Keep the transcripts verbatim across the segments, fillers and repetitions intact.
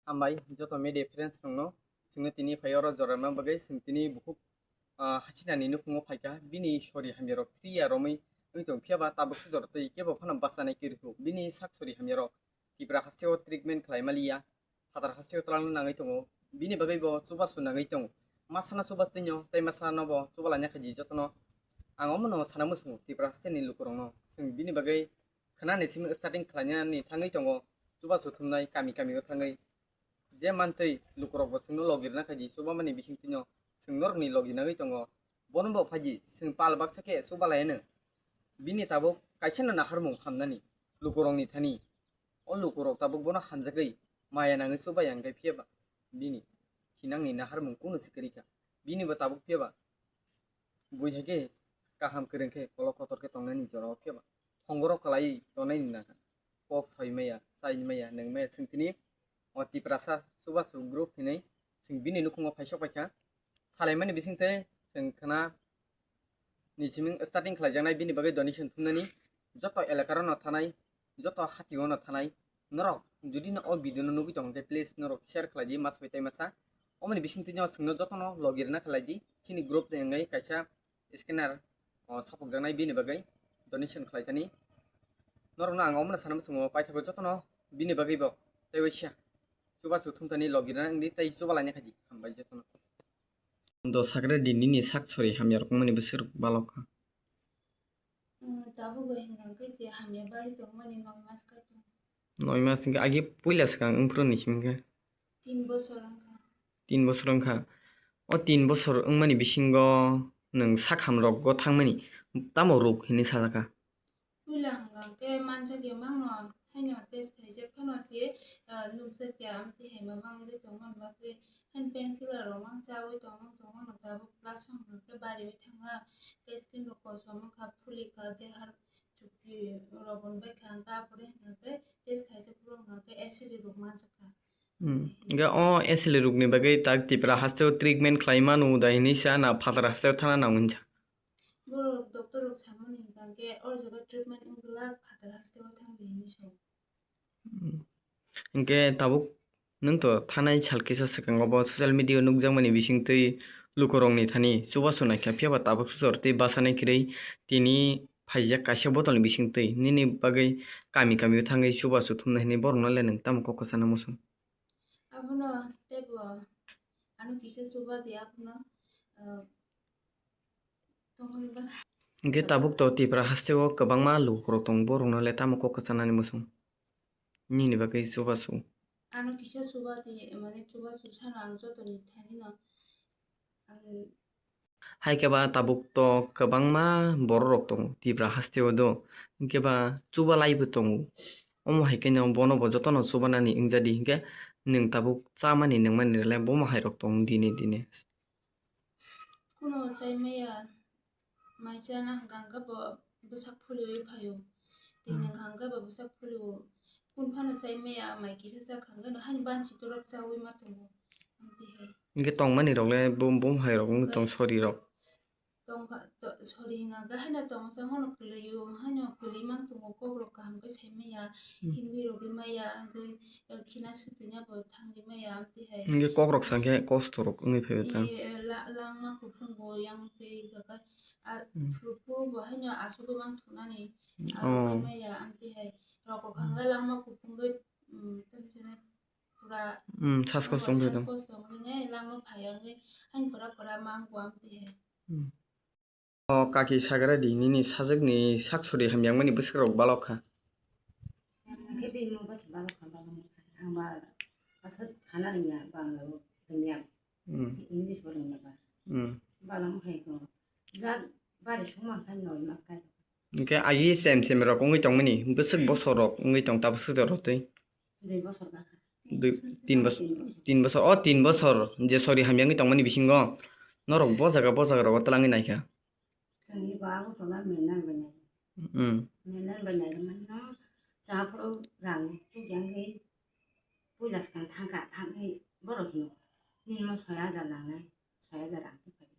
Hambai joto media friends rokno, chwngno tini phai oro jorana bagwi chwng tini bukhuk, ah, hasinani nukhungo phaikha, bini sori hamya rok three year romwi wng tong phiya ba tabuk sujor tei kebo phano bachanai kiriku. Bini sak sori hamya rok Tipra hasteo treatment khlai maliya, phatar hasteo twlangna nangwi tongo, bini bagwi bo chubachu nangwi tongo. Masana chuba twino tei masano bo chuba laina khaidi jotono. Ang omono sana muchungo Tipra hasteni lukurokno, chwng bini bagwi khwnani simi starting khlainani thangwi tongo, chubachu thumnai kami kamio thangwi. Je mantwi lukurokbo chwngno logi rwna khaidi, chubamani bisingtwino chwng norokni logi nangwi tongo. Bono bo phaidi, chwng pal baksa khe chuba laiyano. Bini tabuk kaisano naharmung hamnani lukurokni thani. O lukurok tabuk bono hamjagwi maya nangwi chuba yang khe phiya ba bini thinangni naharmung kunu se kwrwi kha. Bini bo tabuk phiya ba bui hai khe kaham kwrwng khe kolok kotor khe tongnani jorao phiya ba thongoro kwlaiwi tongnani nangkha. Kok soi maya, chai maya, nwng maya, chwng tini o Tiprasa chubachu group hinwi chwng bini nukhungo phaisok paikha. Salaimani bisingtwi chwng khna ni siming starting khlaijaknai bini bagwi donation thumnani joto elaka rokno thanai, joto hati ono thanai. Norok jodi no o video no nugwi tong khe please norok share khlai di masa bai tai masa. Omoni bisingtwi no chwngno jotono logi rwna khlai di. Chini group ni wngwi kaisa scanner o sapokjaknai bini bagwi donation khlai thani. Norokno ang omono sana muchungo paithago jotono bini bagwi bo tei waisa chubachu thumthani logi rwna wngdi tei chuba laina khaidi. Hambai jotono. Do sakre di nini sak sori hamya rok mani bwswk rok balok kha. Hmm, tabuk bai hwnka khe je hamya bari tongmani noi mas kai tongo. Noi mas hwnkhe agi puila swkang wngphuru ni simi khe? Tin bosor wngkha. Tin bosor wngkha. O tin bosor wngmani bisingo nwng sak ham rokgo thangmani tamo ruk hinwi sajakha? Puila hwnka khe manjak ya mangno haino test khaijak phano je, ah, nukjak ya amtwi hai ma mangwi tongmani bagwi. Haino pain killer rok mang chawi tongmani tongmano tabuk class hwnka khe bariwi thangkha, tei skin rok kosom wngkha, phulikha, tei har chukti rok bon baikha hwnka, apore hwnka khe test khaijak phuru hwnka khe acid rok manjakha. Hmm. Hwnkhe o acid rokni bagwi tak Tipra hasteo treatment khlai manu da hinwi sa na phatar hasteo thana nang hinsa? Borok doctor rok samani hwnka khe o jaga treatment wng glak phatar hasteo thang di hinwi sao. Hmm. Hwnkhe tabuk nwng to thanai sal kisa swkango bo social media o nukjakmani bisingtwi lukurokni thani chubachu naikha, phiya ba tabuk sujor tei bachanai kwrwi tini phaijak kaisa bottle ni bisingtwi nini bagwi kami kami o thangwi chubachu thumnai hinwi borokno le nwng tamo kok kwchana muchung? Abono teibo ano kisa chuba di abono, ah, Hwnkhe tabuk to Tipra hasteo kwbangma lukurok tongo, borokno le tamo kok kwchanani muchung? Nini bagwi chubachu. Ano kisa chuba di, mane chubachu sano ang jotoni thanino ang. Hai khe ba tabuk to kwbangma bororok tongo Tipra hasteo do. Hwnkhe ba chuba laibo tongo. Omo hai khe no bono bo jotono chubanani wngjadi hwnkhe nwng tabuk chamani nungmani rwle bomo hai rok tongo dine dine. Kuno chai maya mai chana hwnkha hwnkhe bo bwsak phulwi phaio. Tini hwnkha hwnkhe bo bwsak phulwi kun phano chai maya mai kisa chakha hwnkhe no haino banchi torop chaui ma tongo. Amtwi hai. Hwnkhe tongmani rok le bum bum hai rok wng tong sori rok. Tongkha to sori hwnkha hwnkhe haino tong changmano kwlwio haino kwlwi mang tongo kok rok kaham khe sai maya himwi rogwi maya hwnkhe. Khina sutwina bo thangwi maya amtwi hai. Hwnkhe kokrok sankhe kosto rok wngwi phaibai tang. Langma kuphung bo yang twi kaka. Phuru phuru bo haino asugwi mang thunani. Aro maya amtwi hai. Rokok hwnkhe langma kuphungwi, tamsene pura. Saskos tongwi tong. Saskos tongwi ne langma phai wngwi haino pura pura mang bo amtwi hai. O kaki sagra di nini sajwkni sak sori hamyangmani bwswk rok balok kha. Hwnkhe bini mung bwswk balok kha, balok kha. Ang ba aswk sana rwngya, Bangla bo rwngya, English bo rwngya ba. Balok hai ko. Jak bari songma khai noi mas khai. Hwnkhe agi sem sem rok wngwi tongmani bwswk bosor rok wngwi tong tabuk sujak rok twi. Dui bosor ba kha. Dui, tin bosor, tin bosor, o tin bosor je sori hamyangwi tongmani bisingo norok bo jaga bo jaga rogo twlangwi naikha. Chwngni bo Agartala Mennai bai nai. Mennai bai nai mano cha phuru rang chukya wngwi puila swkang thangkha, thangwi borok hino nini mo soi hajar nangnai, soi hajar rang twi phai.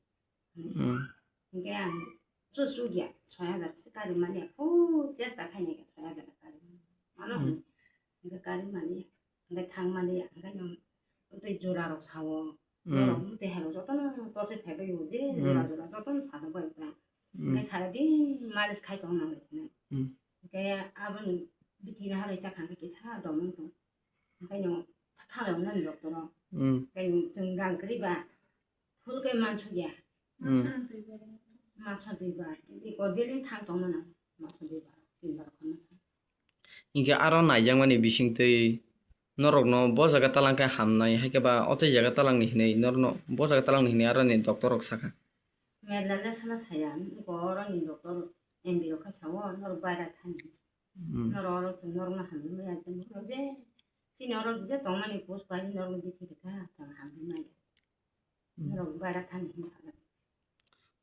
Hwnkhe ang chu chukya soi hajar se kari manya, khub chesta khainai khe soi hajar kari mano hwnkhe kari manya. Hwnkhe thang mani ya, hwnkhe no tei jora rok sao. Hmm. Norok tei hai rok jotono torchwi phaibai o je, hmm, jora jora jotono sajak bai ta. Hmm. Hwnkhe sara din malis khai tong nang lai sini. Hmm. Hwnkhe aboni bithi ni halai chakha hwnkhe kisa domung tong. Hwnkhe no thang lai nani doctor o. Hmm. Hwnkhe chwng gang kwrwi ba phul khe mansukya. Hmm. Masa dui bar. Iko daily thang tong mano. Masa dui bar, tin bar khorna thang. Hinkhe aro naijakmani bisingtwi norokno bo jaga talang khe hamnai, haikhe ba o tei jaga talangni hinwi norokno bo jaga talangni hinwi aroni doctor rok sakha. Merla le sala saya, iko oroni doctor M B rok khe sao, norok baira thani. Hmm. Norok oro chwng norokno hamrwmaya, norok je chini oro je tongmani post pai norokno bithi rwkha, chwng hamrwmaya. Hmm. Norok baira thani hinwi sajak.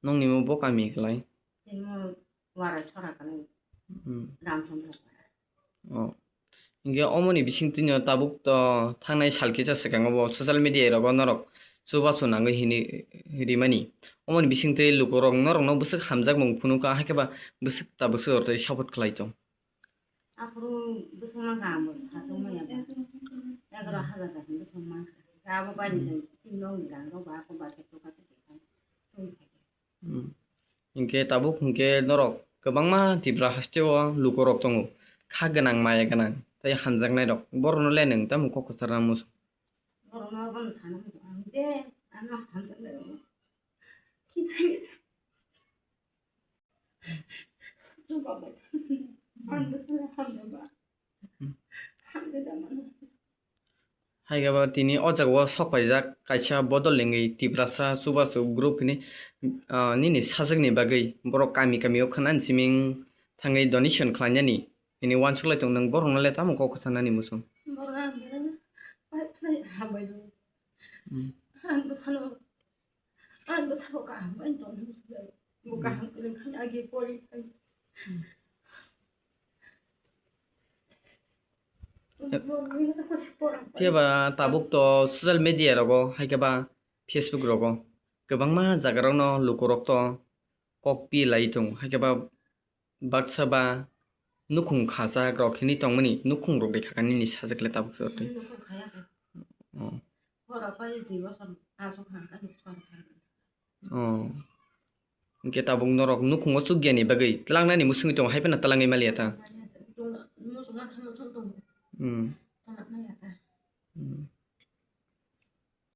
Nokni mo bo kami kwlai? Chini mo Warai sora kwlai. Hmm. Ramchandra para. Oh. Hinkhe omoni bisingtwino tabuk to thangnai sal kisa swkango bo social media rogo norok chubachu nangwi hinwi rimani. Omoni bisingtwi lukurok norokno bwswk hamjakmung phunukha, haikhe ba bwswk tabuk se ortwi support khlai tong. Aphuru bwswk mankha, ang bo sachuk maya ba. Egaroh hazar da hinwi bwswk mankha. Abo bai ni chwng chini nokni gang rok ba, ako ba khe toka toki khai tong thai khe. Hmm. Hinkhe tabuk hinkhe norok kwbangma Tripura hasteo lukurok tongo, kha gwnang, maya gwnang tei hamjaknairok. Borokno le nwng tamo kok kwcharna muchung? Borokno abono sana muchung, ang je ano hamjaknairokno kisa kisa chubabai. Ang bwsano hamjaba. Hamjada mano. Haikhe ba tini o jagao sok paijak kaisa bodol lengwi Tiprasa chubachu group hwnwi, ah, nini sajwkni bagwi borok kami kamio khwnani siming thangwi donation khlainani hwnwi uansuk lai tongo. Nwng borokno le tamo kok kwchanani muchung? Borok ang belai pai phlai hambai rw. Hmm. Ang bwsano Ang bwsano kaham khe tongna muchungo. Bo kaham kwrwng khe agi pori khai. Phiya ba tabuk to social media rogo, haikhe ba Facebook rogo kwbangma jaga rokno lukurok to kok pi lai tongo, haikhe ba baksa ba nukhung khajak rok hinwi tongmani, nukhung rok de kha nini sajwk le tabuk se twi. Nukhung khaya khe. Oh. Horo pai dui bosor aswk kha khe nukhung khaya. Oh. Hinkhe tabuk norok nukhungo chukya ni bagwi twlangnani musungwi tongo, hai phano twlangwi maliya ta. Muchung ma khe muchung tongo. Hmm.